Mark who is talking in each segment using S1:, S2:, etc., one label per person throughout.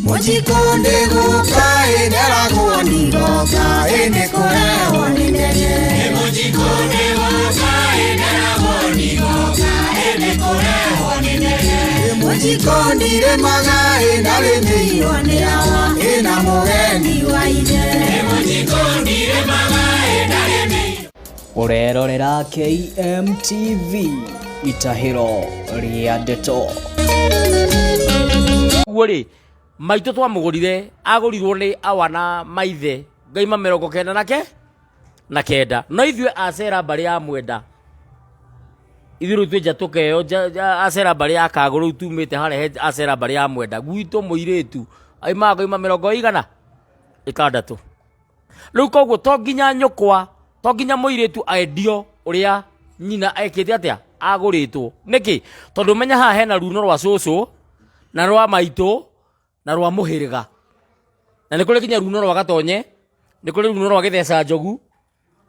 S1: Mũjikũ ndĩgũka ĩnderagwo nĩgoka ĩnĩ kũrehwo nĩ ndege. Mũjiko ndirĩmaga ĩndarĩmĩirwo nĩ awa ĩna mũgeni wa ithe.
S2: Ũrerorera KMTV itahĩro rĩa ndeto.
S3: Ũguo rĩ, maitũ twamũgũrire, agũrirwo nĩ awa na maithe ngaima 90 na ke na kenda. No ithuĩ acera mbarĩ ya mwenda, ithuĩ rĩu twĩ njatũka ĩyo acera mbarĩ ya kagũ, rĩu tumĩte harĩa he acera mbarĩ ya mwenda. Gwitũ mũirĩtu aimaga ngaima mĩrongo igana ĩtandatũ. Rĩu koguo to nginya nyũkwa, to nginya mũirĩtu endio ũrĩa nyina ekĩte atĩa, agũrĩtwo. Nĩkĩ? Tondũ menya haha hena runo rwa cũcũ na rwa maitũ na rwa mũhĩrĩga. Na nĩ kũrĩ nginya runo rwa gatonye, nĩ kũrĩ runo rwa gĩtheca njogu,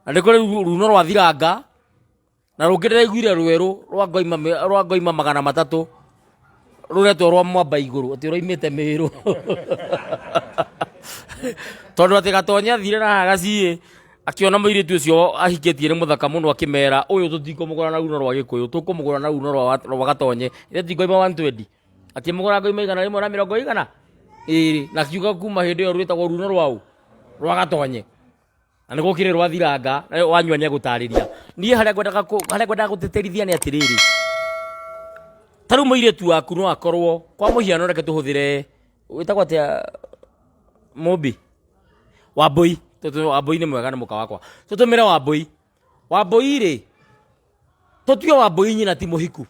S3: na nĩ kũrĩ runo rwa thiranga, na rũngĩ ndĩraiguire rwerũ rwa ngoima rwa ngoima 300 rũretwo rwa mwamba igũrũ, atĩ rũimĩte Mĩrũ. Tondũ atĩ gatonye athire na haha gaciĩ, akĩona mũirĩtu ũcio ahikĩtie nĩ mũthaka mũno, akĩmera ũyũ tũtikũmũgũra na runo rwa Gĩkũyũ, tũkũmũgũra na runo rwa gatonye. Ithe ti ngoima 120. Akĩmũgũra ngoima igana rĩmwe na mĩrongo igana ĩrĩ, na akiuga kuma hĩndĩ ĩyo rwĩtagwo runo rwa ũ? Rwa gatonye. Na nĩ gũkĩrĩ rwa thiranga, na wanyua nĩ egũtarĩria. Niĩ harĩa ngwendaga harĩa ngwendaga gũtĩtĩrithia nĩ atĩrĩrĩ, ta rĩu mũirĩtu waku no akorwo, kwa mũhiano reke tũhũthĩre, wĩtagwo atĩa Mũmbi? Wambũi. Wambũi nĩ mwega nĩ mũka wakwa. Tũtũmĩre Wambũi. Wambũi rĩ, tũtue Wambũi nyina ti mũhiku.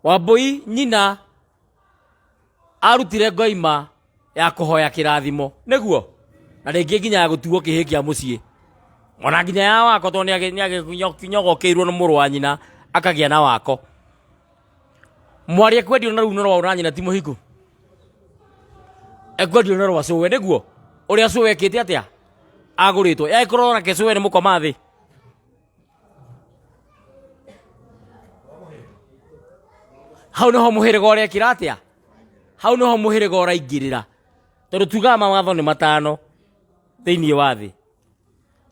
S3: Wambũi nyina arutire ngoima ya kũhoya kĩrathimo, nĩguo? Na rĩngĩ nginya ya gũtuo kĩhĩ kĩa mũciĩ. Ona nginya ya wako, tondũ nĩ agĩnyogokeirwo nĩ mũrũ wa nyina akagĩa na wako. Mwarĩ ekwendio na runo rwa na nyina ti mũhiku. Ekwendio na rwa cũwe, nĩguo? Ũrĩa cũwe ekĩte atĩa? Agũrĩtwo. Yagĩkorwo nake cũwe nĩ mũkoma thĩ. Hau nĩho mũhĩrĩga ũrekĩra atĩa? Hau nĩho mũhĩrĩga ũraingĩrĩra. Tondũ tugaga mawatho nĩ matano thĩinĩ wa thĩ.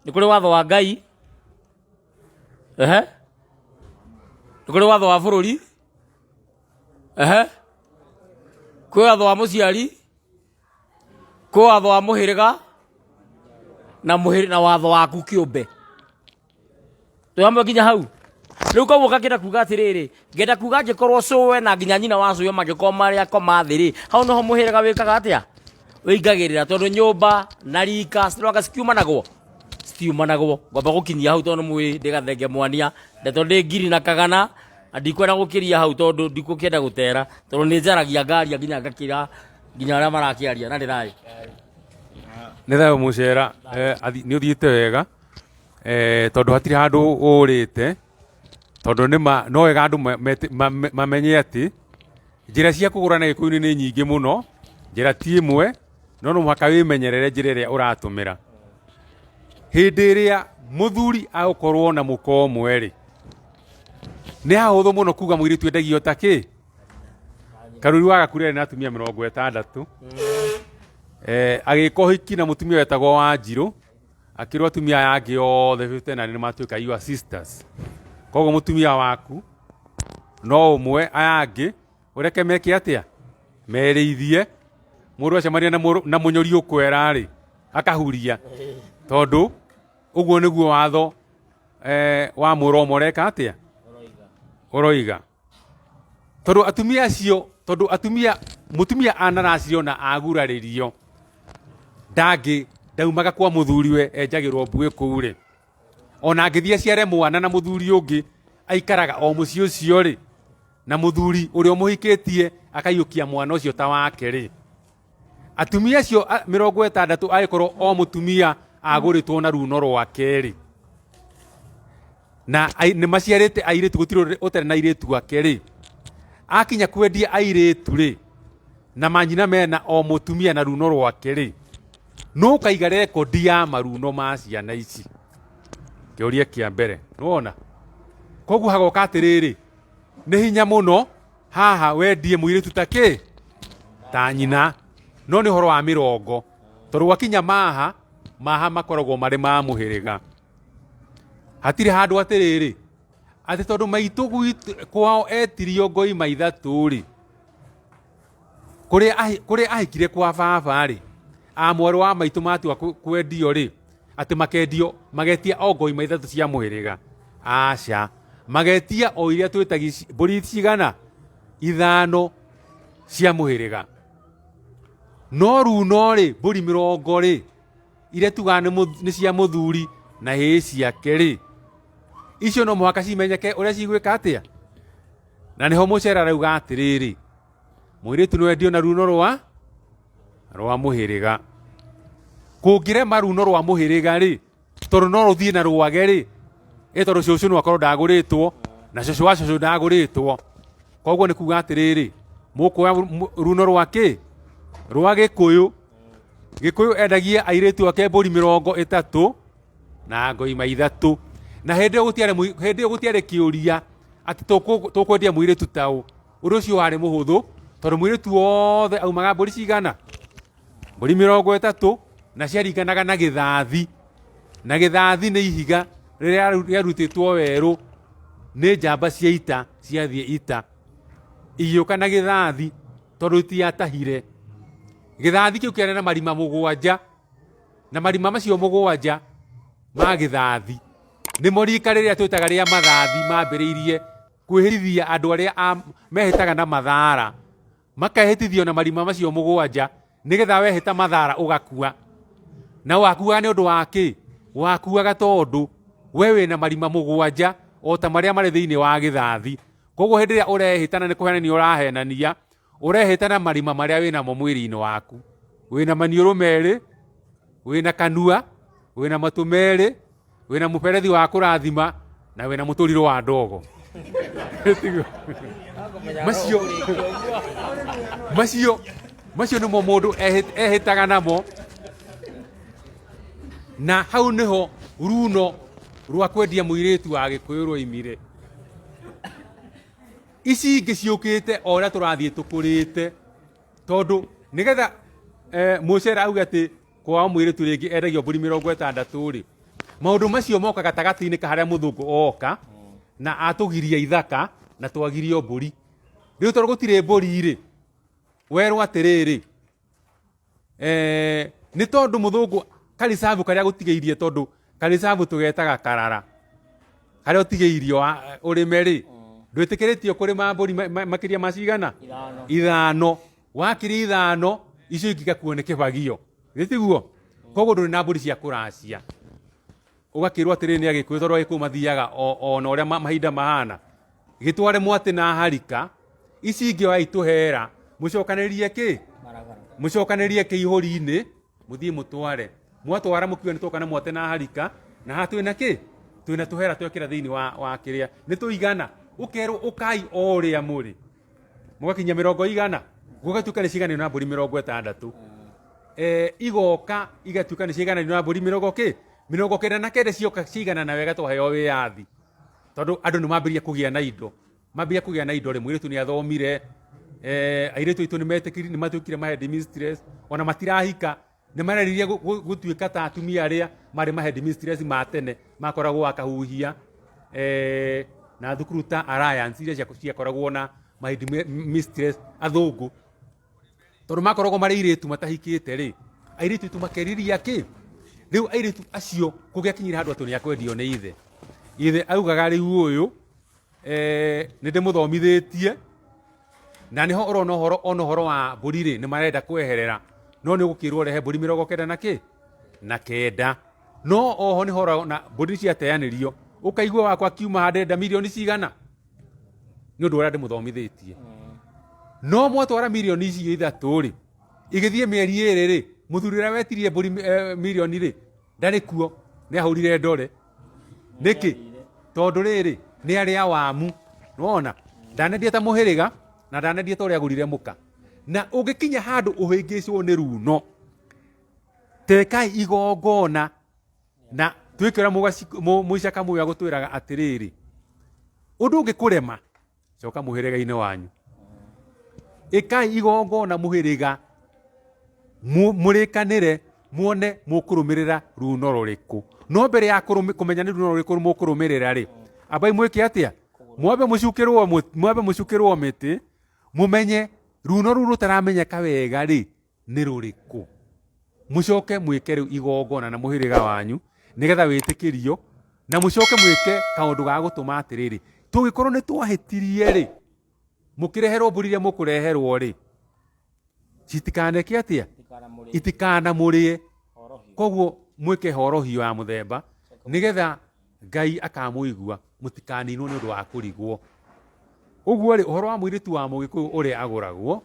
S3: Nĩ kũrĩ watho wa Ngai, ehe, nĩ kũrĩ watho wa bũrũri, ehe, kwĩ watho wa mũciari, kwĩ watho wa mũhĩrĩga, na mũhĩrĩ, na watho waku kĩũmbe. Twĩ hamwe nginya hau. Rĩu koguo ngakĩenda kuga atĩrĩrĩ, ngenda kuga angĩkorwo cũwe na nginya nyina wa cũwe mangĩkorwo marĩ akoma thĩ rĩ, hau nĩho mũhĩrĩga wĩkaga atĩa? Wĩingagĩrĩra, tondũ nyũmba na rika ciroka citiumanagwo, citiumanagwo. Ngwamba gũkinyia hau tondũ nĩ mũĩ ndĩ gathenge mwania, ndeto ndĩ ngiri na kagana, na ndikwenda gũkĩria hau tondũ ndikũkĩenda gũtera, tondũ nĩ njaragia ngaria nginya ngakĩra nginya arĩa marakĩaria, na nĩ thayũ.
S4: Nĩ thayũ mũcera, nĩ ũthiĩte wega. Tondũ hatirĩ handũ ũrĩte, tondũ nĩ ma no wega andũ mamenye atĩ njĩra cia kũgũrana Gĩkũyũ-inĩ nĩ nyingĩ mũno, njĩra ti ĩmwe, no no mũhaka wĩmenyerere njĩra ĩrĩa ũratũmĩra. Hĩndĩ ĩrĩa mũthuri agũkorwo na mũka ũmwe rĩ, nĩ hahũthũ mũno kuga mũirĩtu endagio ta kĩ? Karuri wa Gakure arĩ na atumia 60. Agĩka ũhiki na mũtumia wetagwo Wanjirũ, akĩrwo atumia aya angĩ othe 59 nĩ matuĩka your sisters. Koguo mũtumia waku no ũmwe, aya angĩ ũreke meke atĩa? Merĩithie. Mũndũ acemania na mũnyori ũkwera rĩ, akahuria, tondũ ũguo nĩguo watho wa mũroma ũreka atĩa? Ũroiga. Tondũ atumia acio, tondũ atumia, mũtumia anaracirio na agurarĩrio, ndangĩ, ndaumaga kwa mũthuriwe enjagĩrwo mbuĩ kũu rĩ, ona angĩthiĩ aciare mwana na mũthuri ũngĩ, aikaraga o mũciĩ ũcio rĩ, na mũthuri ũrĩa ũmũhikĩtie akaiyũkia mwana ũcio ta wake rĩ, atumia acio 60 angĩkorwo o mũtumia agũrĩtwo na runo rwake rĩ, na nĩ maciarĩte airĩtu, gũtirĩ ũtarĩ na airĩtu ake rĩ, akinya kwendia airĩtu rĩ, na manyina mena o mũtumia na runo rwake rĩ, nũ ũkaiga rekondi ya maruno ma ciana ici? Kĩũria kĩa mbere, nĩwona? Koguo hagoka atĩrĩrĩ, nĩ hinya mũno haha wendie mũirĩtu ta kĩ? Ta nyina. No nĩ ũhoro wa mĩrongo. Tondũ gwakinya maha, maha makoragwo marĩ ma mũhĩrĩga. Hatirĩ handũ atĩrĩrĩ, atĩ tondũ maitũ gwitũ kwao etirio ngoima ithatũ rĩ, kũrĩa kũrĩa ahikire kwa baba rĩ, a mwarĩ wa maitũ matua kwendio rĩ, atĩ makendio magetia o ngoima ithatũ cia mũhĩrĩga. Aca, magetia o iria twĩtagia mbũri cigana? Ithano cia mũhĩrĩga. No runo rĩ, mbũri mĩrongo rĩ, iria tugaga nĩ cia mũthuri na hĩĩ ciake rĩ, icio no mũhaka cimenyeke ũrĩa cigwĩka atĩa. Na nĩho mũcere arauga atĩrĩrĩ, mũirĩtu no endio na runo rwa rwa mũhĩrĩga. Kũngĩrema runo rwa mũhĩrĩga rĩ, tondũ no rũthiĩ na rwage rĩ, ĩ tondũ cũcũ no akorwo ndagũrĩtwo na cũcũ wa cũcũ ndagũrĩtwo. Koguo nĩ kuga atĩrĩrĩ, mũkuoya runo rwa kĩ? Rwa Gĩkũyũ. Gĩkũyũ endagia airĩtu ake mbũri 30 na ngoima ithatũ. Na hĩndĩ ĩyo gũtiarĩ hĩndĩ ĩyo gũtiarĩ kĩũria atĩ tũkwendia mũirĩtu ta ũ. Ũndũ ũcio warĩ mũhũthũ tondũ mũirĩtu wothe aumaga mbũri cigana? Mbũri 30 na ciaringanaga na gĩthathi. Na gĩthathi nĩ ihiga rĩrĩa rĩarutĩtwo werũ nĩ njamba cia ita ciathiĩ ita. Igĩũka na gĩthathi tondũ itiatahire. Gĩthathi kĩu kĩarĩ na marima 7 na marima macio 7 ma gĩthathi nĩmo rika rĩrĩa twĩtaga rĩa mathathi mambĩrĩirie kwĩhĩtithia andũ arĩa mehĩtaga na mathara, makehĩtithio na marima macio 7 nĩgetha wehĩta mathara ũgakua. Na wakuaga nĩ ũndũ wa kĩ? Wakuaga tondũ we wĩna marima 7 o ta marĩa marĩ thĩinĩ wa gĩthathi. Koguo hĩndĩ ĩrĩa ũrehĩta na nĩ kũhenania ũrahenania, ũrehĩta na marima marĩa wĩnamo mwĩrĩ-inĩ waku. Wĩna maniũrũ merĩ, wĩna kanua, wĩna matũ merĩ, wĩna mũberethi wa kũrathima na wĩna mũtũrirũ wa ndogo. Macio macio macio nĩmo mũndũ ehĩtaga namo, na hau nĩho runo rwa kwendia mũirĩtu wa Gĩkũyũ rwoimire. Ici ingĩ ciũkĩte o ũrĩa tũrathiĩ tũkũrĩte, tondũ nĩgetha mũcere auge atĩ kwao mũirĩtu rĩngĩ endagio mbũri 60 rĩ, maũndũ macio moka gatagatĩ-inĩ ka harĩa mũthũngũ oka na atũgiria ithaka na twagirio mbũri. Rĩu tondũ gũtirĩ mbũri rĩ, werwo atĩrĩrĩ, nĩ tondũ mũthũngũ karicabu karĩa agũtigĩirie, tondũ karicabu tũgetaga karara, karĩa ũtigĩirio ũrĩme rĩ, ndwĩtĩkĩrĩtio kũrĩma mbũri makĩria ma cigana?
S3: Ithano.
S4: Ithano. Wakĩria ithano, icio ingĩ igakuo nĩ kĩbagio. Githĩ tiguo? Koguo ndũrĩ na mbũri cia kũracia. Ũgakĩrwo atĩrĩrĩ nĩ Agĩkũyũ, tondũ Agĩkũyũ mathiaga o na ũrĩa mahinda mahana. Gĩtware mwatĩ na harika, ici ingĩ oyai tũhera, mũcokanĩrĩrie kĩ? Mũcokanĩrĩrie kĩihũri-inĩ, mũthiĩ mũtware. Mwatwara mũkiuga nĩ twoka na mwatĩ na harika, na haha twĩna kĩ? Twĩna tũhera twekĩra thĩinĩ wa kĩrĩa. Nĩ tũigana. Ũkerwo ũkai o ũrĩa mũrĩ. Mũgakinyia mĩrongo igana, gũgatuĩka nĩ ciiganĩrio na mbũri 60. Igoka igatuĩka nĩ ciigananio na mbũri mĩrongo kĩ? 99 cioka ciiganana wega twaheo wĩyathi. Tondũ andũ nĩ mambĩrĩria kũgĩa na indo. Mambĩrĩria kũgĩa na indo rĩ, mũirĩtu nĩ athomire, airĩtu aitũ nĩ metĩkĩrire, nĩ matuĩkire ma headmistress, ona matirahika, nĩ mareririe gũtuĩka ta atumia arĩa marĩ ma headmistress ma tene, makoragwo akahuhia, na thukuru ta Alliance iria ciakoragwo na ma headmistress athũngũ. Tondũ makoragwo marĩ airĩtu matahikĩte rĩ, airĩtu aitũ makeriria kĩ? Rĩu airĩtu acio kũngĩakinyire handũ atĩ nĩ akwendio nĩ ithe, ithe augaga rĩu ũyũ, nĩ ndĩmũthomithĩtie, na nĩho ũrona ũhoro, ona ũhoro wa mbũri rĩ, nĩ marenda kweherera, no nĩ ũgũkĩrwo ũrehe mbũri 99 na kĩ? Na kenda. No oho nĩho ũrona mbũri ciateanĩrio, ũkaigua wakwa akiuma haha ndĩrenda mirioni cigana? Nĩ ũndũ ũrĩa ndĩmũthomithĩtie. No mwatwara mirioni icio ithatũ rĩ, igĩthiĩ mĩeri ĩrĩ rĩ, mũthuri ũrĩa wetirie mbũri mirioni rĩ, ndarĩ kuo, nĩ ahũrire ndore. Nĩkĩ? Tondũ rĩrĩ, nĩ arĩ awamu. Nĩwona? Ndanendia ta mũhĩrĩga, na ndanendia ta ũrĩa agũrire mũka. Na ũngĩkinya handũ ũhĩngĩcwo nĩ runo, tekai igongona, na twĩke ũrĩa mũica Kamũyũ agũtwĩraga atĩrĩrĩ, ũndũ ũngĩkũrema, coka mũhĩrĩga-inĩ wanyu. Ĩkai igongona mũhĩrĩga mũrĩkanĩre muone mũkũrũmĩrĩra runo rũrĩkũ. No mbere ya kũmenya nĩ runo rũrĩkũ mũkũrũmĩrĩra rĩ, ambai mwĩke atĩa? Mwambe mũcukĩrwo mwambe mũcukĩrwo mĩtĩ mũmenye runo rũu rũtaramenyeka wega rĩ nĩ rũrĩkũ. Mũcoke mwĩke rĩu igongona na mũhĩrĩga wanyu nĩgetha wĩtĩkĩrio na mũcoke mwĩke kaũndũ ga gũtũma atĩrĩrĩ, tũngĩkorwo nĩ twahĩtirie rĩ, mũkĩreherwo mbũri iria mũkũreherwo rĩ, citikaneke atĩa? Itikanamũrĩe. Koguo mwĩke horohio ya mũthemba nĩgetha Ngai akamũigua mũtikaninwo nĩ ũndũ wa kũrigwo. Ũguo rĩ, ũhoro wa mũirĩtu wa mũgĩkũyũ ũrĩa agũragwo,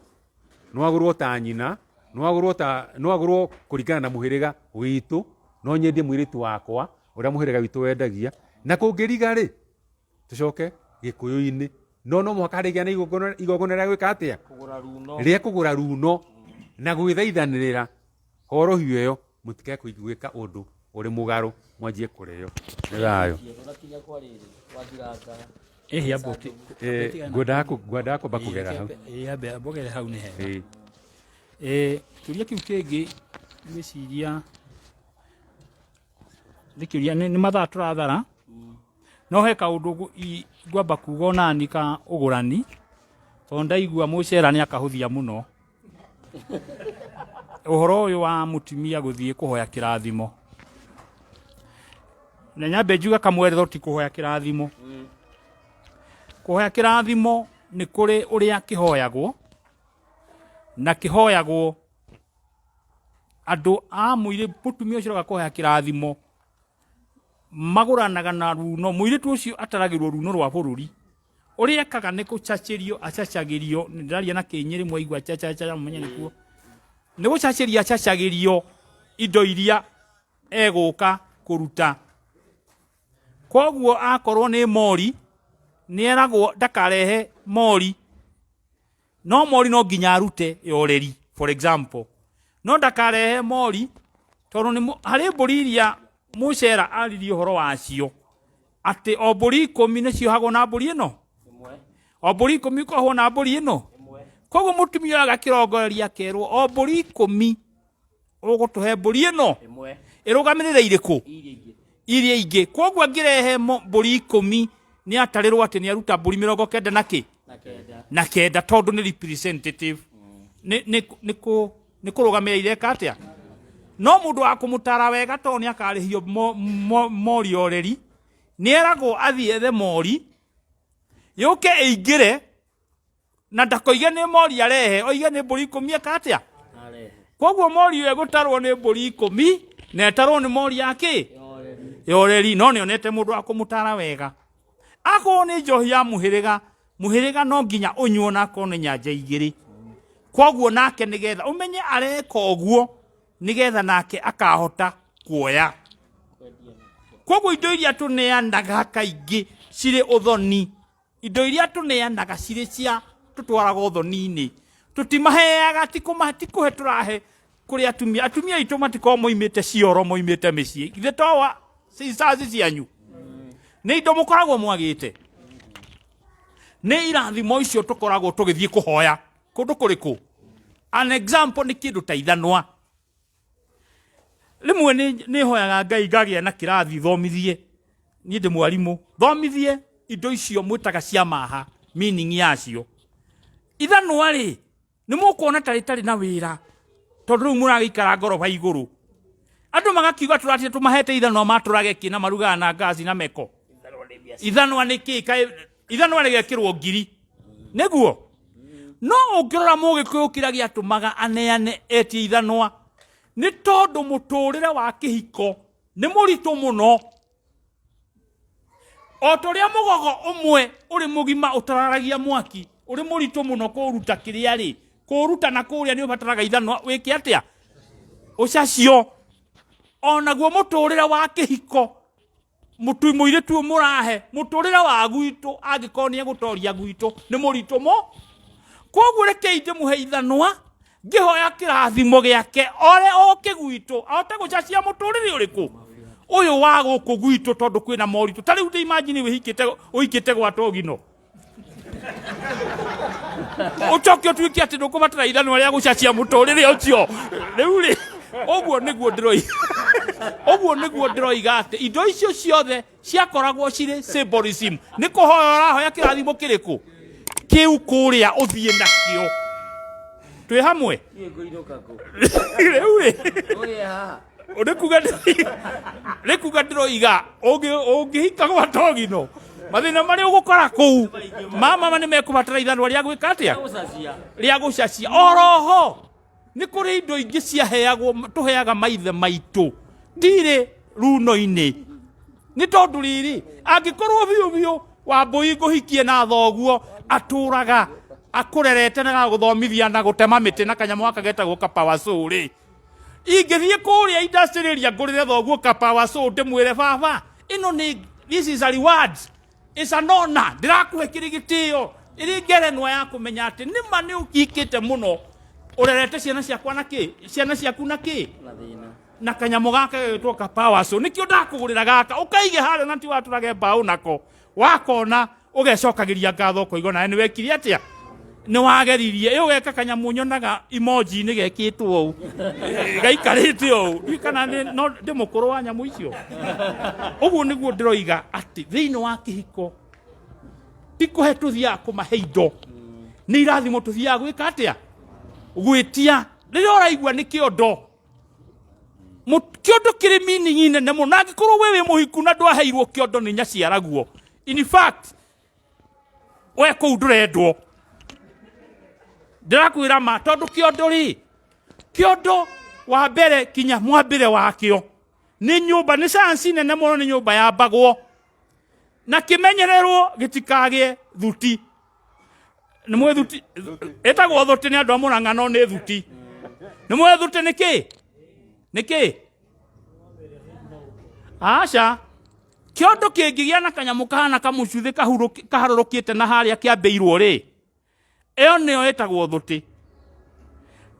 S4: no agũrwo ta nyina, no agũrwo ta, no agũrwo kũringana na mũhĩrĩga witũ, no nyendie mũirĩtu wakwa ũrĩa mũhĩrĩga witũ wendagia, na kũngĩriga rĩ, tũcoke gĩkũyũ-inĩ. No no mũhaka harĩgĩa na igongona, igongona rĩa gwĩka atĩa? Rĩa kũgũra runo na gwĩthaithanĩrĩra horohio ĩyo mũtikae gwĩka ũndũ ũrĩ mũgarũ mwanjie kũrĩo. Nĩ thayũ.
S5: Ĩhĩ amba ũti-
S4: Ngwendaga ngwendaga kwamba kũgera hau.
S5: Ĩĩ, ambe amba ũgere hau nĩ hega.
S4: Ĩĩ.
S5: Kĩũria kĩu kĩngĩ ngwĩciria nĩ kĩũria nĩ mathaa tũrathara no he kaũndũ ngwamba kuga onani ka ũgũrani tondũ ndaigua mũcera nĩ akahũthia mũno ũhoro ũyũ wa mũtumia gũthiĩ kũhoya kĩrathimo na nyambe njuge kamweretho ti kũhoya kĩrathimo kũhoya kĩrathimo nĩ kũrĩ ũrĩa kĩhoyagwo na kĩhoyagwo andũ a mũirĩ mũtumia ũcio ũroka kũhoya kĩrathimo magũranaga na runo mũirĩtu ũcio ataragĩrwo runo rwa bũrũri ũrĩa ekaga nĩ kũcacĩrio acacagĩrio nĩ ndĩraria na kĩnyĩrĩ mwaigua cacaca mũmenye nĩkuo nĩ gũcacĩria acacagĩrio indo iria egũka kũruta koguo akorwo nĩ mori nĩ eragwo ndakarehe mori no mori no nginya arute ya ũreri for example no ndakarehe mori tondũ nĩ harĩ mbũri iria mũcera aririe ũhoro wacio atĩ o mbũri ikũmi nĩ ciohagwo na mbũri ĩno o mbũri ikũmi ikohwo na mbũri ĩno koguo mũtumia ũyũ agakĩrongoreria akerwo o mbũri ikũmi ũgũtũhe mbũri ĩno ĩrũgamĩrĩre irĩkũ iria ingĩ koguo angĩrehe mbũri ikũmi nĩ atarĩrwo atĩ nĩ aruta mbũri mĩrongo kenda na kĩ na kenda tondũ nĩ representative nĩ nĩ nĩ kũ nĩ kũrũgamĩrĩra ireka atĩa no mũndũ wa kũmũtara wega tondũ nĩ akarĩhio mori ya ũreri nĩ eragwo athiĩ ethe mori yũke ĩingĩre na ndakoige nĩ mori arehe oige nĩ mbũri ikũmi eka atĩa koguo mori ĩyo ĩgũtarwo nĩ mbũri ikũmi na ĩtarwo nĩ mori ya kĩ ya ũreri no nĩonete mũndũ wa kũmũtara wega akorwo nĩ njohi ya mũhĩrĩga mũhĩrĩga no nginya ũnyuo na akorwo nĩ nyanja igĩrĩ koguo nake nĩgetha ũmenye areka ũguo nĩgetha nake akahota kuoya koguo indo iria tũneanaga kaingĩ cirĩ ũthoni indo iria tũneanaga cirĩ cia tũtwaraga ũthoni-inĩ tũtimaheaga ti kũmahe ti kũhe tũrahe kũrĩ atumia atumia aitũ matikoragwo moimĩte cioro moimĩte mĩciĩ ithe to wa sisters cianyu nĩ indo mũkoragwo mwagĩte nĩ irathimo icio tũkoragwo tũgĩthiĩ kũhoya kũndũ kũrĩkũ an example nĩ kĩndũ ta ithanwa rĩmwe nĩ hoyaga ngai ngagĩa na kĩrathi thomithie niĩ ndĩ mwarimũ thomithie indo icio mwĩtaga cia maha meaning yacio ithanwa rĩ nĩ mũkuona ta rĩtarĩ na wĩra tondũ rĩu mũragĩikara ngoroba igũrũ andũ magakiuga tũratire tũmahete ithanwa matũrage kĩ na marugaga na ngaci na meko ithanwa nĩ kĩ kaĩ ithanwa rĩgekĩrwo ngiri nĩguo no ũngĩrora mũgĩkũyũ kĩrĩa gĩatũmaga aneane etie ithanwa nĩ tondũ mũtũrĩre wa kĩhiko nĩ mũritũ mũno o ta ũrĩa mũgogo ũmwe ũrĩ mũgima ũtararagia mwaki ũrĩ mũritũ mũno kũũruta kĩrĩa rĩ kũũruta na kũrĩa nĩ ũbataraga ithanwa wĩke atĩa ũcacio onaguo mũtũrĩre wa kĩhiko mũtu mũirĩtu ũyũ mũrahe mũtũrĩre wa gwitũ angĩkorwo nĩ egũtoria gwitũ nĩ mũritũ mũ koguo rekei ndĩmũhe ithanwa ngĩhoya kĩrathimo gĩake ore oke gwitũ ahote gũcacia mũtũrĩre ũrĩkũ ũyũ wa gũkũ gwitũ tondũ kwĩna moritũ ta rĩu ndĩ imagine wĩhikĩte ũhikĩte gwa togino Ũcoke ũtuĩke atĩ ndũkũbatara ithanwa rĩa gũcacia mũtũrĩre ũcio. Rĩu rĩ, ũguo nĩguo ndĩroiga. Ũguo nĩguo ndĩroiga atĩ indo icio ciothe ciakoragwo cirĩ symbolism. Nĩ kũhoya ũrahoya kĩrathimo kĩrĩkũ? Kĩu kũrĩa ũthiĩ nakĩo. Twĩ hamwe? Rĩu rĩ, nĩ kuga ndĩroiga ũngĩhika gwa togino mathĩna marĩa ũgũkora kũu mama nĩ mekũbatara ithanwa rĩa gwĩka atĩa rĩa gũcacia oroho nĩ kũrĩ indo ingĩ ciaheagwo tũheaga maithe maitũ ndirĩ runo-inĩ nĩ tondũ rĩrĩ angĩkorwo biũ biũ wambũi ngũhikie na thoguo atũraga akũrerete na gagũthomithia na gũtema mĩtĩ na kanyamũ gaka getagwo kapawacu rĩ ingĩthiĩ kũrĩa industrial area ngũrĩre thoguo kapawa so ndĩmwĩre baba ĩno nĩ this is a reward it's an honor ndĩrakũhe kĩrĩ gĩtĩo ĩrĩ ngerenwa ya kũmenya atĩ nĩma nĩ ũkikĩte mũno ũrerete ciana ciakwa na kĩ ciana ciaku na kĩ na kanyamũ gaka gagĩtwo kapawa so nĩkĩo ndakũgũrĩra gaka ũkaige harĩa na ti watũrage mbaũ nako wakona ũgecokagĩria ngatho ũkoiga nawe nĩ wekire atĩa nĩ wageririe ĩ ũgeka kanyamũ nyonaga emoji-inĩ gekĩtwo ũũ gaikarĩte ũũ ndiũĩ kana nĩ no ndĩ mũkũrũ wa nyamũ icio ũguo nĩguo ndĩroiga atĩ thĩinĩ wa kĩhiko ti kũhe tũthiaga kũmahe indo nĩ irathimo tũthiaga gwĩka atĩa gwĩtia rĩrĩa ũraigua nĩ kĩondo Kĩondo kĩrĩ meaning nene mũno na angĩkorwo we wĩ mũhiku na ndwaheirwo kĩondo nĩ nyaciaraguo in fact we kũu ndũrendwo ndĩrakwĩra ma tondũ kĩondo rĩ kĩondo wa mbere kinya mwambĩre wakĩo nĩ nyũmba nĩ sayansi nene mũno nĩ nyũmba yambagwo na kĩmenyererwo gĩtikagĩe thuti nĩ mwĩ thuti ĩtagwo thuti nĩ andũ a Mũrang'a no nĩ thuti nĩ mwĩ thuti nĩ kĩ nĩ kĩ aca kĩondo kĩngĩgĩa na kanyamũ kahana kamũcuthĩ kaharũrũkĩte na harĩa kĩambĩirwo rĩ ĩyo nĩyo ĩtagwo thuti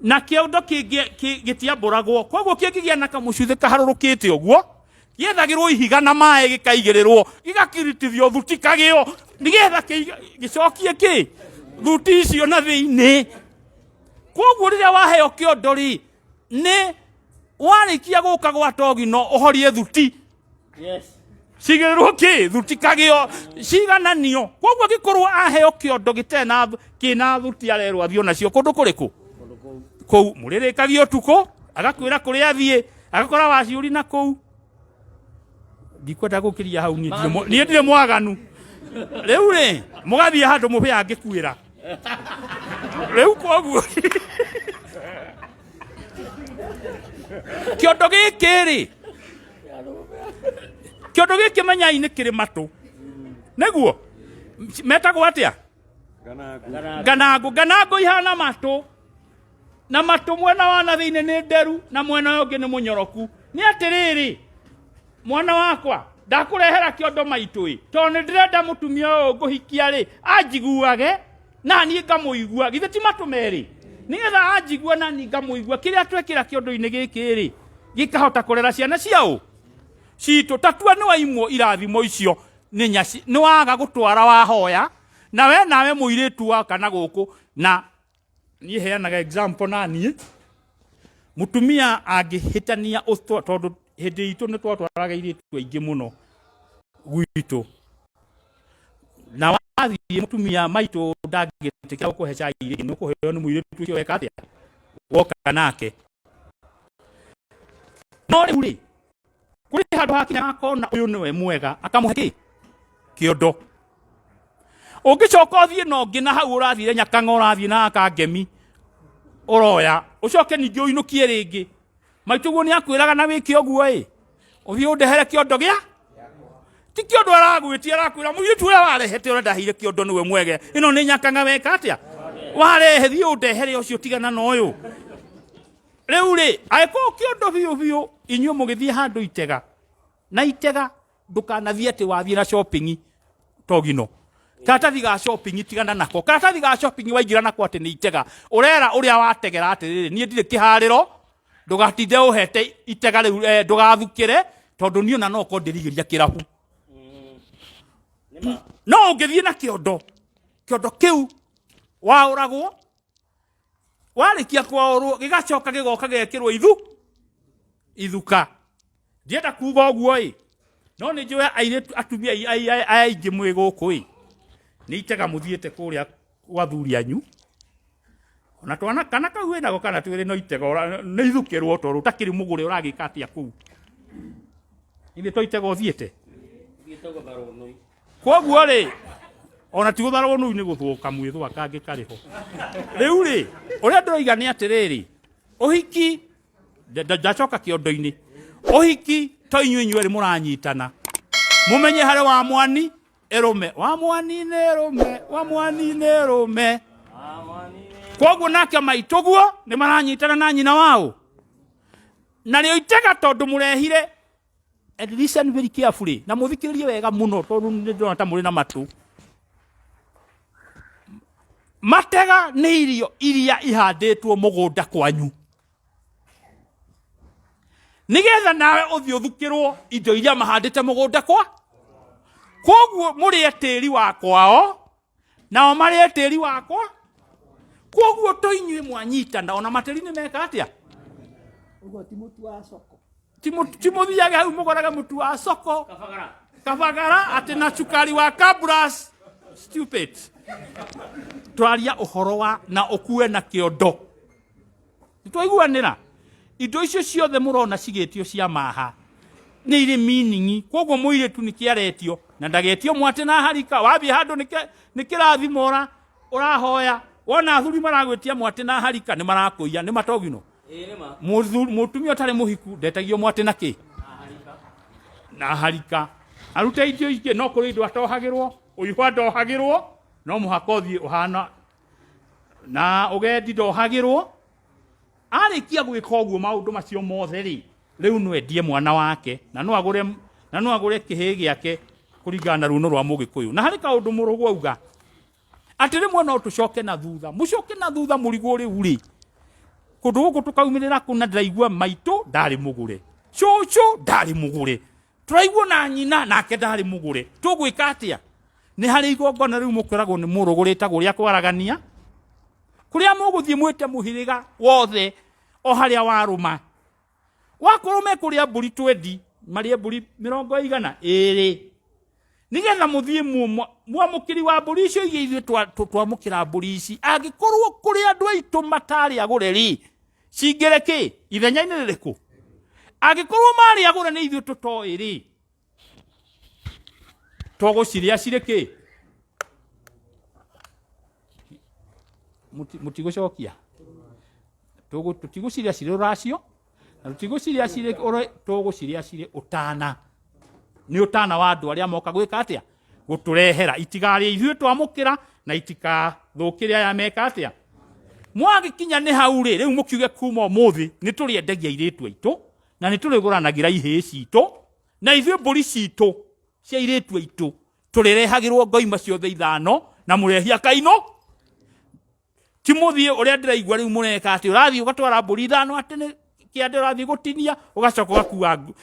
S5: na kĩondo kĩngĩ gĩtiambũragwo koguo kĩngĩgĩa na kamũcuthĩ kaharũrũkĩte ũguo gĩethagĩrwo ihiga na maĩ gĩkaigĩrĩrwo gĩgakiritithio thuti kagĩo nĩgetha gĩcokie kĩ thuti icio na thĩinĩ koguo rĩrĩa waheo kĩondo rĩ nĩ warĩkia gũka gwa togino ũhorie thuti cigĩrĩrwo kĩ thuti kagĩo cigananio koguo angĩkorwo aheo kĩondo gĩtarĩ na kĩna thuti arerwo athiĩ onacio kũndũ kũrĩkũ kũu mũrĩrĩkagia ũtukũ agakwĩra kũrĩa athiĩ agakora waciũri na kũu ndikwenda gũkĩria hau niĩ ndirĩ niĩ ndirĩ mwaganu rĩu rĩ mũgathiĩ handũ mũbĩa angĩkuĩra rĩu koguo kĩondo gĩkĩ rĩ kĩondo gĩkĩ menyai nĩ kĩrĩ matũ nĩguo metagwo atĩa nganangũ nganangũ ihana matũ na matũ mwena wa na thĩinĩ nĩ nderu na mwena ũyũ ũngĩ nĩ mũnyoroku nĩ atĩrĩrĩ mwana wakwa ndakũrehera kĩondo maitũ ĩ tondũ nĩ ndĩrenda mũtumia ũyũ ngũhikia rĩ anjiguage na niĩ ngamũigua githĩ ti matũ merĩ nĩgetha anjigua na niĩ ngamũigua kĩrĩa twekĩra kĩondo-inĩ gĩkĩ rĩ gĩkahota kũrera ciana ciaũ citũ tatua nĩ waimwo irathimo icio nĩ nyaci nĩ waga gũtwara wahoya na we nawe mũirĩtu wa kana gũkũ na niĩ heanaga example na niĩ mũtumia angĩhĩtania ũtwa tondũ hĩndĩ itũ nĩ twatwaraga airĩtu aingĩ mũno gwitũ na wathiĩ mũtumia maitũ ndangĩtĩkĩra gũkũhe cai rĩngĩ nĩ ũkũheo nĩ mũirĩtu ũcio weka atĩa woka nake no rĩu rĩ kũrĩ handũ hakinya akona ũyũ nĩwe mwega akamũhe kĩ kĩondo ũngĩcoka ũthiĩ na ũngĩ na hau ũrathire nyakang'a ũrathiĩ na akangemi ũroya ũcoke ningĩ ũinũkie rĩngĩ maitũ guo nĩ akwĩraga na wĩke ũguo ĩ ũthiĩ ũndehere kĩondo gĩa ti kĩondo aragwĩtia arakwĩra mũirĩtu ũrĩa warehete ũrĩa ndaheire kĩondo nĩwe mwege ĩno nĩ nyakang'a weka atĩa warehe thiĩ ũndehere ũcio tigana na ũyũ rĩu rĩ angĩkorwo kĩondo biũ biũ inyuĩ mũgĩthiĩ handũ itega na itega ndũkanathiĩ atĩ wathiĩ na shopping togino karatathi ga shopping tigana nako karatathi ga shopping waingĩra nako atĩ nĩ itega ũrera ũrĩa wategera atĩrĩrĩ niĩ ndirĩ kĩharĩro ndũgatinde ũhete itega rĩu eh, ndũgathukĩre tondũ niĩ ona no korwo ndĩrigĩria kĩrabu no ũngĩthiĩ na kĩondo kĩondo kĩu Waũragwo, warĩkia kwaũrwo gĩgacoka gĩgoka gekĩrwo ithu ithuka. Ndienda kuga ũguo ĩ, no nĩ njũĩ airĩtu atumia aya aingĩ mwĩ gũkũ ĩ, nĩ itega mũthiĩte kũrĩa gwa athuri anyu ona twana kana kau wĩnako kana twĩrĩ no itega nĩ ithukĩrwo tondũ ũtakĩrĩ mũgũre ũragĩka atĩa kũu. Ithe to itega ũthiĩte. Koguo rĩ, ona ti gũtharwo nũi nĩ gũthũka mwĩthwa kangĩ karĩ ho. Rĩu rĩ, ũrĩa ndĩroiga nĩ atĩrĩrĩ, ũhiki ndacoka kĩondo-inĩ, ũhiki to inyuĩ inyuerĩ mũranyitana, mũmenye harĩ wa mwani ĩrũme, wa mwani nĩ ĩrũme, wa mwani nĩ ĩrũme. Koguo nake maitũguo nĩ maranyitana na nyina wao, narĩo itega tondũ mũrehire. And listen very carefully, na muthikiririe wega muno tondu nĩ ndĩrona ta mũrĩ na matũ. Matega nĩ irio iria ihandĩtwo mũgũnda kwanyu, nĩgetha nawe ũthiĩ ũthukĩrwo indo iria mahandĩte mũgũnda kwa. Koguo mũrĩe tĩri wa kwao, nao marĩe tĩri wakwa. Koguo to inyuĩ mwanyitana, ona matĩri nĩ meka atĩa?
S2: Ũguo ti mũtu wa soko.
S5: Ti mũthiage hau mũgũrage mũtu wa soko kabagara atĩ na cukari wa Kabras. Stupid. Twaria ũhoro wa na ũkue na kĩondo. Nĩtwaiguanĩra? Indo icio ciothe mũrona cigĩtio cia maha nĩ irĩ meaning. Koguo mũirĩtu nĩkĩ aretio na ndagetio mwatĩ na harika. Wathiĩ handũ nĩ kĩrathimo ũrahoya, wona athuri maragwĩtia mwatĩ na harika nĩ marakũiya, nĩ matogino. Mũtumia ũtarĩ mũhiku ndetagio mwatĩ na kĩ na harika. Arute indo ingĩ, no kũrĩ indo atohagĩrwo, ũihwa ndohagĩrwo, no mũhaka ũthiĩ ũhana na ũgendi ndohagĩrwo. Arĩkia gwĩka ũguo maũndũ macio mothe rĩ, rĩu no endie mwana wake na no agũre, na no agũre kĩhĩĩ gĩake kũringana na runo rwa Mũgĩkũyũ. Na harĩ kaũndũ mũrũgũ auga atĩ rĩmwe no tũcoke na thutha, mũcoke na thutha mũrigwo rĩu rĩ, kũndũ gũkũ tũkaumĩrĩra kũna ndĩraigua maitũ ndarĩ mũgũre, cũcũ ndarĩ mũgũre, tũraigua na nyina nake ndarĩ mũgũre, tũgwĩka atĩa? Nĩ harĩ igongona rĩu mũkoragwo nĩ mũrũgũ rĩtagwo rĩa kwaragania, kũrĩa mũgũthiĩ mwĩte mũhĩrĩga wothe o harĩa warũma. Wakorwo mekũrĩa mbũri twendi, marĩe mbũri mĩrongo ĩigana ĩrĩ, nĩgetha mũthiĩ mwamũkĩri wa mbũri icio iria ithuĩ twamũkĩra mbũri ici. Angĩkorwo kũrĩ andũ aitũ matarĩ agũre rĩ, cingĩre kĩ ithenya-inĩ rĩrĩkũ? Angĩkorwo marĩ agũre nĩ ithuĩ tũtoĩ rĩ, tũgũcirĩa cirĩ kĩ? Mũtigũcokia. Tũtigũcirĩa cirĩ rũracio, na tũtigũcirĩa cirĩ tũgũcirĩa cirĩ ũtana. Nĩ ũtana wa andũ arĩa moka gwĩka atĩa? Gũtũrehera. Itigarĩe ithuĩ twamũkĩra, na itikathũkĩre aya meka atĩa? Mwagĩkinya nĩ hau rĩ, rĩu mũkiuge kuma ũmũthĩ nĩ tũrĩendagia airĩtu aitũ, na nĩ tũrĩgũranagĩra ihĩĩ citũ, na ithuĩ mbũri citũ cia airĩtu aitũ tũrĩrehagĩrwo ngoima ciothe ithano, na mũrehi akainũ. Ti mũthiĩ ũrĩa ndĩraigua rĩu mũreka atĩ ũrathiĩ ũgatwara mbũri ithano atĩ nĩ kĩande ũrathiĩ gũtinia, ũgacoka ũgakua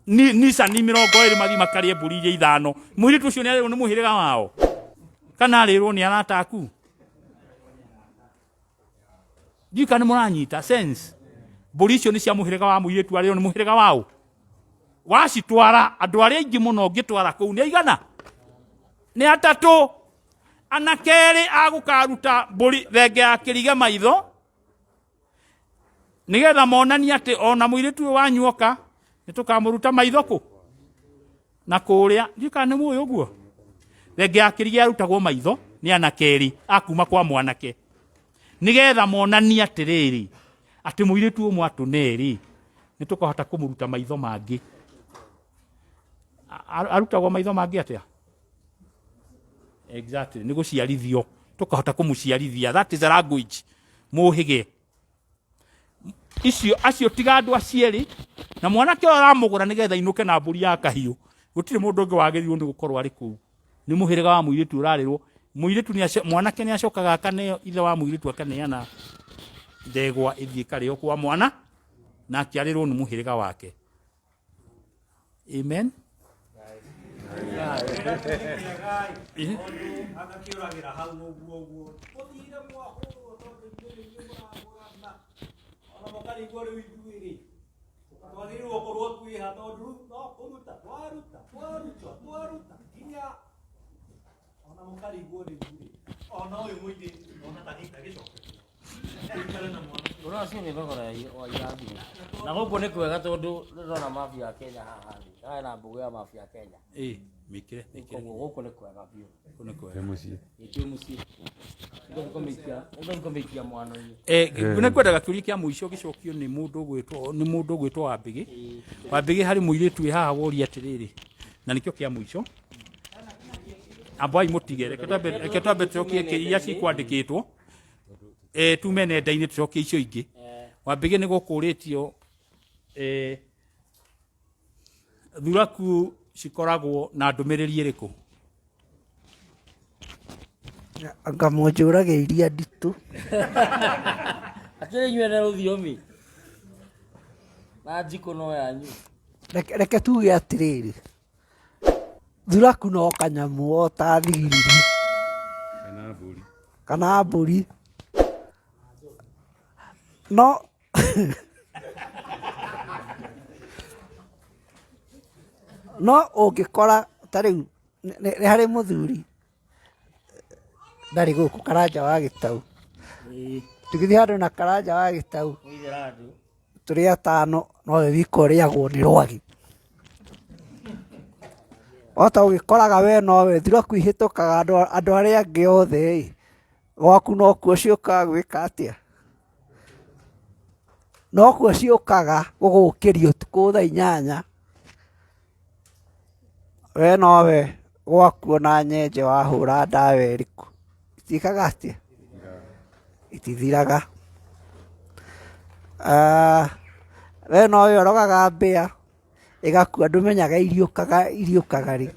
S5: Nissan 20 mathiĩ makarĩe mbũri iria ithano. Mũirĩtu ũcio nĩ arĩrwo nĩ mũhĩrĩga wao, kana arĩrwo nĩ arata aku? Ndiũĩ kana nĩ mũranyita sense. Mbũri icio nĩ cia mũhĩrĩga wa mũirĩtu, arĩrwo nĩ mũhĩrĩga wao. Wacitwara andũ arĩa aingĩ mũno ũngĩtwara kũu nĩ aigana? Nĩ atatũ. Anake erĩ agũkaruta mbũri thenge ya kĩrige maitho, nĩgetha monanie atĩ ona mũirĩtu ũyũ wanyu oka nĩ tũkamũruta maitho kũ na kũrĩa. Ndiũĩ kana nĩ mũĩ ũguo. Thenge ya kĩrige yarutagwo maitho nĩ anake erĩ a kuma kwa mwanake, nĩgetha monanie atĩrĩrĩ, atĩ mũirĩtu ũyũ mwatũne rĩ, nĩ tũkahota kũmũruta maitho mangĩ. Arutagwo maitho mangĩ atĩa? Exactly, nĩ gũciarithio, tũkahota kũmũciarithia. That is a language mũhĩge icio acio tiga andũ acio erĩ na mwanake ũyũ aramũgũra nĩgetha ainũke na mbũri ya kahiũ. Gũtirĩ mũndũ ũngĩ wagĩrĩirwo nĩ gũkorwo arĩ kũu. Nĩ mũhĩrĩga wa mũirĩtu ũrarĩrwo. Mũirĩtu nĩ mwanake nĩ acokaga akaneo, ithe wa mũirĩtu akaneana ndegwa ĩthiĩ ĩkarĩo kwa mwana, nake arĩrwo nĩ mũhĩrĩga wake. Amen. Ĩ.
S6: Agakĩũragĩra hau ũguo ũguo mũthire mwahũrwo tondũ inyuĩ nĩ inyuĩ mũragũrana ona mũkarigwo rĩu ithuĩ rĩ twagĩrĩirwo gũkorwo twĩha tondũ rĩu no kũruta twaruta twaruta twaruta nginya ona mũkarigwo rĩu rĩ ona ũyũ mũirĩtu ona tagĩcoke tũikare na mwana.
S3: Ũracio nĩ thogora wa irathimo. Na gũkũ nĩ kwega tondũ ndĩrona mafia ya Kenya haha thĩ. Haha na mbũgũ ya mafia ya Kenya.
S5: Ĩ, mĩkĩre mĩkĩre.
S3: Koguo gũkũ nĩ kwega biũ.
S5: Gũkũ nĩ kwega.
S4: Twĩ mũciĩ.
S3: Ĩ, twĩ mũciĩ. Nĩngũthiĩ kũmĩikia, nĩngũthiĩ kũmĩikia mwano-inĩ.
S5: Eh, nĩ kwendaga kĩũria kĩa mũico gĩcokio nĩ mũndũ ũgwĩtwo nĩ mũndũ ũgwĩtwo Wambĩgĩ. Wambĩgĩ harĩ mũirĩtu wĩ haha woria atĩrĩrĩ, na nĩkĩo kĩa mũico. Ambai mũtige, reke twambe reke twambe tũcokie iria cikwandĩkĩtwo. Eh, tume nenda-inĩ tũcokie icio ingĩ. Wambĩgĩ nĩ gũkũrĩtio eh, thuraku cikoragwo na ndũmĩrĩri ĩrĩkũ?
S2: Anga mũnjũrage iria nditũ.
S3: Akĩrĩ inyuĩ ene rũthiomi na njikũ no yanyu.
S2: Reke, reke tuge atĩrĩrĩ, thuraku no kanyamũ o ta thigiriri
S4: Kana mbũri.
S2: kana mbũri no no ũngĩkora ta rĩu nĩ harĩ mũthuri ndarĩ gũkũ Karanja wa Gĩtau, tũgĩthiĩ handũ na Karanja wa Gĩtau tũrĩ atano nowe wika ũrĩagwo nĩ rwagĩ. Wahota ũgĩkoraga we nowe thuraku ihĩtũkaga andũ arĩa angĩ othe ĩ, gwaku nokuo ciũkaga gwĩka atĩa? Nokuo ciũkaga gũgũkĩria ũtukũ thaa 8, we nowe gwaku ona nyenje wahũra ndawa ĩrĩkũ, itiĩkaga atĩa? Itithiraga. We nowe ũrogaga mbĩa ĩgakua ndũmenyaga iriũkaga iriũkaga rĩ.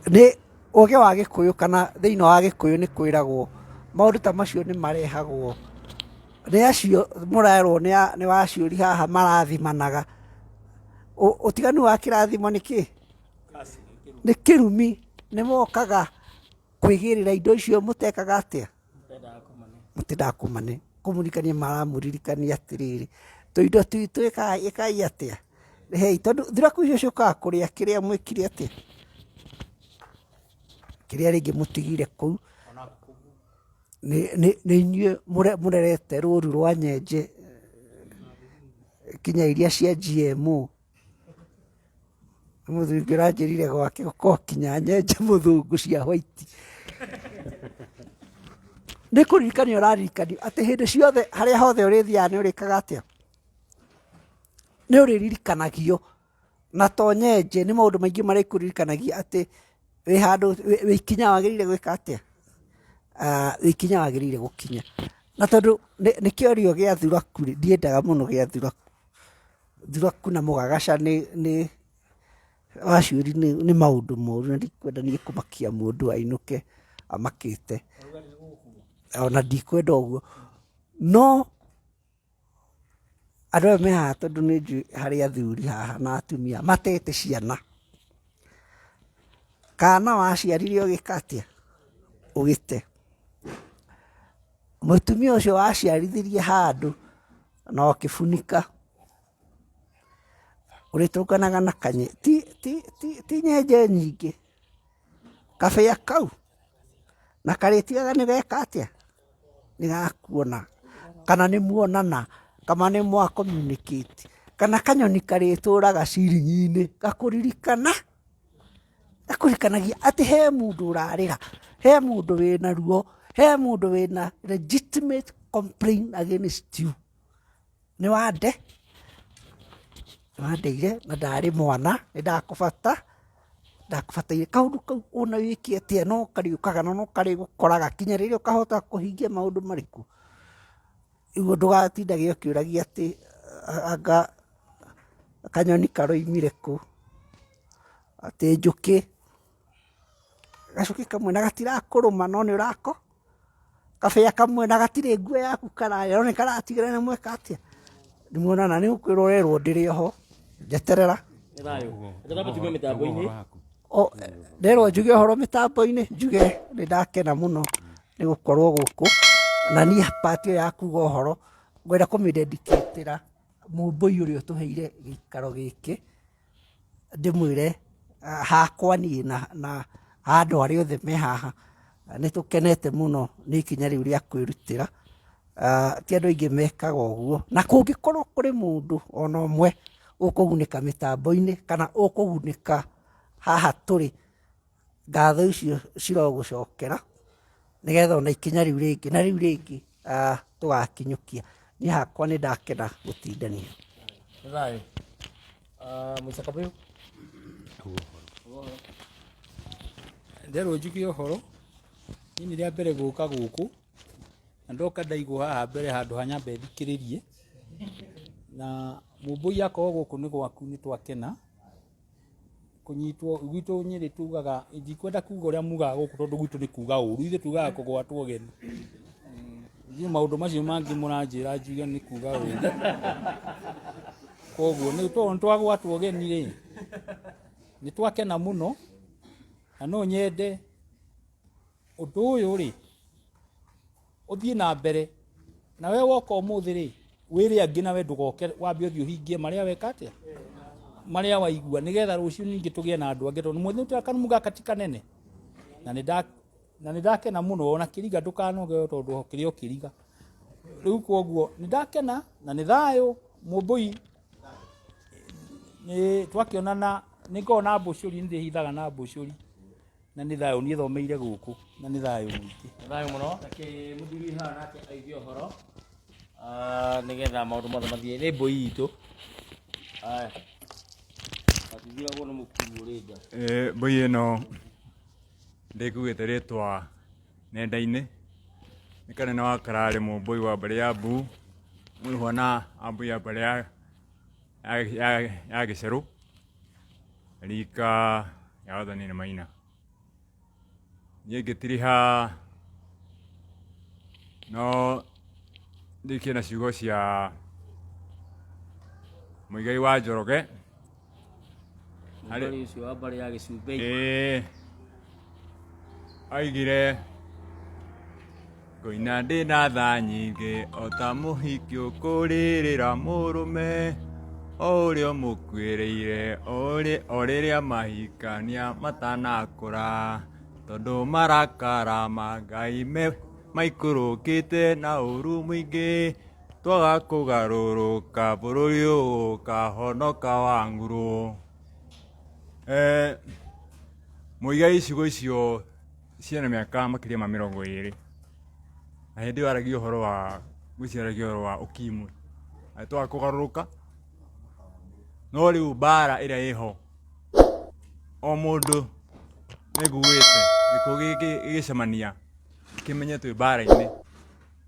S2: Nĩ ũgĩ wa gĩkũyũ kana thĩinĩ wa gĩkũyũ nĩ kwĩragwo maũndũ ta macio nĩ marehagwo nĩ acio mũrerwo nĩ waciũri haha marathimanaga. Ũtiganu wa kĩrathimo nĩ kĩ? Nĩ kĩrumi, nĩ mokaga kwĩgĩrĩra indo icio mũtekaga atĩa? Mũtendaga kũmane. Kũmũririkania maramũririkania atĩrĩrĩ, tũindo twitũ ĩkai atĩa? Rehei, tondũ thuraku icio ciũkaga kũrĩa kĩrĩa mwĩkire atĩa? Kĩrĩa rĩngĩ mũtigire kũu. Nĩ inyuĩ mũrerete rũru rwa nyenje nginya iria cia GMO. Mũthuri ũngĩ ũranjĩrire gwake gũkoragwo kinya nyenje mũthũngũ cia white. Nĩ kũririkanio ũraririkanio atĩ hĩndĩ ciothe harĩa hothe ũrĩthiaga nĩ ũrĩkaga atĩa? Nĩ ũrĩririkanagio na to nyenje nĩ maũndũ maingĩ marĩkũririkanagia atĩ wĩ handũ wĩ ikinya wagĩrĩire gwĩka atĩa? Wĩ ikinya wagĩrĩire gũkinya. Na tondũ nĩ kĩorio gĩa thuraku rĩ, ndiendaga mũno gĩa thuraku. Thuraku na mũgagaca nĩ waciũri nĩ maũndũ moru na ndikwenda niĩ kũmakia mũndũ ainũke amakĩte. Ona ndikwenda ũguo. No andũ aya me haha tondũ nĩ njũĩ harĩ athuri haha na atumia matete ciana. Kana waciarire ũgĩka atĩa? Ũgĩte. Mũtumia ũcio waciarithirie handũ na ũkĩbunika, ũrĩtũnganaga na kanye, ti nyenje nyingĩ, kabĩa kau na karĩtigaga nĩ geka atĩa? Nĩ gakuona, kana nĩ muonana, kana nĩ mwa communicate, kana kanyoni karĩtũraga ciringi-inĩ gakũririkana, gakũririkanagia atĩ he mũndũ ũrarĩra, he mũndũ wĩna ruo, he mũndũ wĩna legitimate complaint against you. Nĩ wande, nĩ wandeire na ndarĩ mwana, nĩ ndakũbata, ndakũbataire. Kaũndũ kau ona wĩke atĩa no karĩũkaga na no karĩgũkoraga nginya rĩrĩa ũkahota kũhingia maũndũ marĩkũ. Ũguo ndũgatindage ũkĩũragia atĩ anga kanyoni karoimire kũ, atĩ njũkĩ, gacũkĩ kamwe na gatirakũrũma no nĩ ũrako kabĩa kamwe na gatirĩ nguo yaku kararĩa no nĩ karatigĩra nĩ mweka atĩa? Nĩ muonana nĩ gũkwĩrwo ũrerwo ndĩrĩ oho. Njeterera.
S3: Nĩ thayũ. Reke twambe tume mĩtambo-inĩ.
S2: O, nderwo njuge ũhoro mĩtambo-inĩ, njuge nĩ ndakena mũno nĩ gũkorwo gũkũ, na niĩ part ĩyo ya kuga ũhoro ngwenda kũmĩdedicatĩra mũmbũi ũrĩa ũtũheire gĩikaro gĩkĩ, ndĩmwĩre hakwa niĩ na andũ arĩa othe me haha, nĩ tũkenete mũno nĩ ikinya rĩu rĩa kwĩrutĩra. Ti andũ aingĩ mekaga ũguo, na kũngĩkorwo kũrĩ mũndũ ona ũmwe ũkũgunĩka mĩtambo-inĩ kana ũkũgunĩka haha tũrĩ, ngatho icio cirogũcokera, nĩgetha ona ikinya rĩu rĩngĩ na rĩu rĩngĩ tũgakinyũkia. Niĩ hakwa nĩ ndakena gũtindania.
S3: Nĩ thayũ. Mũica Kabũyũ.
S5: Nderwo njuge ũhoro, niĩ nĩ rĩa mbere gũka gũkũ, na ndoka ndaigwo haha mbere handũ ha nyambe thikĩrĩrie, na mũmbũi akorwo gũkũ nĩ gwaku nĩ twakena, kũnyitwo gwitũ Nyĩrĩ tugaga, ndikwenda kuga ũrĩa mugaga gũkũ tondũ gwitũ nĩ kuga ũru, ithuĩ tugaga kũgwatwo ũgeni. Ithuĩ maũndũ macio mangĩ mũranjĩra njuge nĩ kuga ũru. Koguo nĩ tondũ nĩ twagwatwo ũgeni rĩ, nĩ twakena mũno, na no nyende ũndũ ũyũ rĩ, ũthiĩ na mbere, na we woka ũmũthĩ rĩ, wĩre angĩ nawe ndũgoke wambe ũthiĩ ũhingie marĩa weka atĩa, marĩa waigua, nĩgetha rũciũ ningĩ tũgĩe na andũ angĩ, tondũ mũthĩ karamu gaka ti kanene, na nĩ ndakena mũno, ona kĩriga ndũkanoge tondũ kĩrĩ o kĩriga. Rĩu koguo nĩ ndakena na nĩ thayũ mũmbũi, nĩ twakĩonana, nĩ ngoragwo na mbũcũri, nĩ ndĩhithaga na mbũcũri, na nĩ thayũ, niĩ thomeire gũkũ na nĩ thayũ mũingĩ.
S3: Nĩ thayũ mũno. Reke mũthuri haha nake aigue ũhoro, nĩgetha maũndũ mothe mathiĩ. Nĩ mbũi itũ. Aya. Atithiragwo nĩ mũkuru ũrĩ nja.
S7: Mbũi ĩno ndĩkuĩte rĩtwa nenda-inĩ, nĩ kanene wa Kararĩ mũmbũi wa mbarĩ ya Mbu, mũihwa na ambũi ya mbarĩ ya Gĩcerũ, rika ya wathani nĩ Maina. Niĩ ngĩtiriha no ndĩkie na ciugo cia Mũigai wa Njoroge.
S3: Mũigai ũcio wa mbarĩ ya Gĩcumbĩ.
S7: Ĩĩ. Oigire ngũina ndĩ na tha nyingĩ o ta mũhiki ũkũrĩrĩra mũrũme o ũrĩa ũmũkuĩrĩire o rĩrĩa mahikania matanakũra, tondũ marakara ma Ngai maikũrũkĩte na ũru mũingĩ, twaga kũgarũrũka bũrũri ũkahonoka wa ngurũ. Mũigai icigo icio ciĩna mĩaka makĩria ma mĩrongo ĩrĩ, na hĩndĩ ĩyo aragia ũhoro wa, ngwĩciria aragia ũhoro wa ukimwi, twaga kũgarũrũka, no rĩu mbara ĩrĩa ĩho, o mũndũ nĩnguĩte gĩkuũ gĩgĩcemania kĩmenye twĩ mbara-inĩ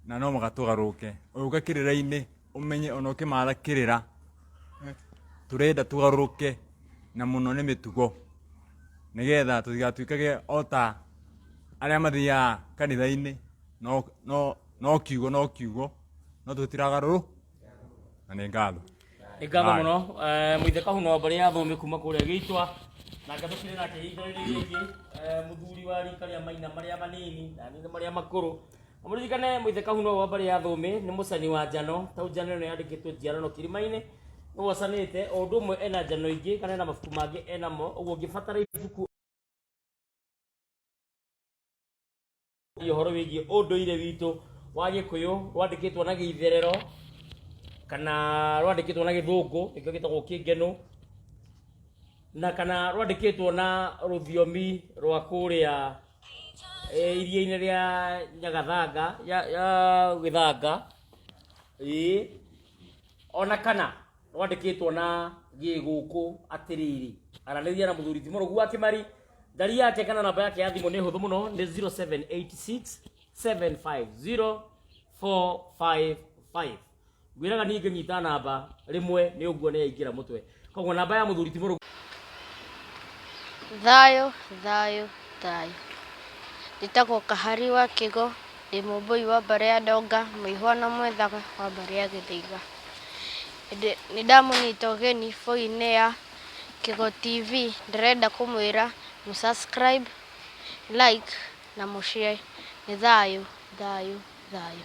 S7: na no mũhaka tũgarũrũke, ũgĩũka kĩrĩra-inĩ ũmenye ona ũkĩmatha kĩrĩra, tũrenda tũgarũrũke na mũno nĩ mĩtugo, nĩgetha tũtigatuĩkage o ta arĩa mathiaga kanitha-inĩ no kiugo no kiugo, no tũtiragarũrũka, na nĩ ngatho.
S3: Nĩ ngatho mũno. Mũithe Kahuno wa mbarĩ ya Thũmbĩ kuma kũrĩa Gĩitwa, nake tũkĩrĩ nake ihinda-inĩ rĩngĩ, mũthuri wa rika rĩa Maina marĩa manini na nini marĩa makũrũ. Na mũririkane Mũithe Kahuno wa mbarĩ ya Thũmbĩ nĩ mũcani wa njano, tau njano ĩno yandĩkĩtwo njiarano kĩrĩma-inĩ, nĩwe ũcanĩte, o ũndũ ũmwe ena njano ingĩ kana ena mabuku mangĩ enamo, ũguo ũngĩbatara ibuku ũhoro wĩgiĩ ũndũire witũ wa Gĩkũyũ rwandĩkĩtwo na gĩitherero kana rwandĩkĩtwo na gĩthũngũ nĩkĩo gĩtagwo kĩngenũ, na kana rwandĩkĩtwo na rũthiomi rwa kũrĩa iria-inĩ rĩa Nyagathanga ya Gĩthanga, ĩĩ, ona kana rwandĩkĩtwo na gĩgũkũ atĩrĩrĩ, aranĩria na mũthuri ti Mũrũgu wa Kĩmari, ndari yake kana namba yake ya thimũ nĩ hũthũ mũno, nĩ 0786 750 455. Ngwĩraga niĩ ngĩnyita namba rĩmwe nĩ ũguo nĩ yaingĩra mũtwe, koguo namba ya mũthuri ti Mũrũgu.
S8: Thayũ, thayũ, thayũ. Njĩtagwo Kahari wa Kĩgo, ndĩ mũmbũi wa mbarĩ ya Ndonga, mũihwa na mwethaga wa mbarĩ ya Gĩthĩiga. Nĩ ndamũnyita ũgeni bũi-inĩ ya Kĩgo TV. Ndĩrenda kũmwĩra mũ subscribe, like na mũ share. Nĩ thayũ, thayũ, thayũ.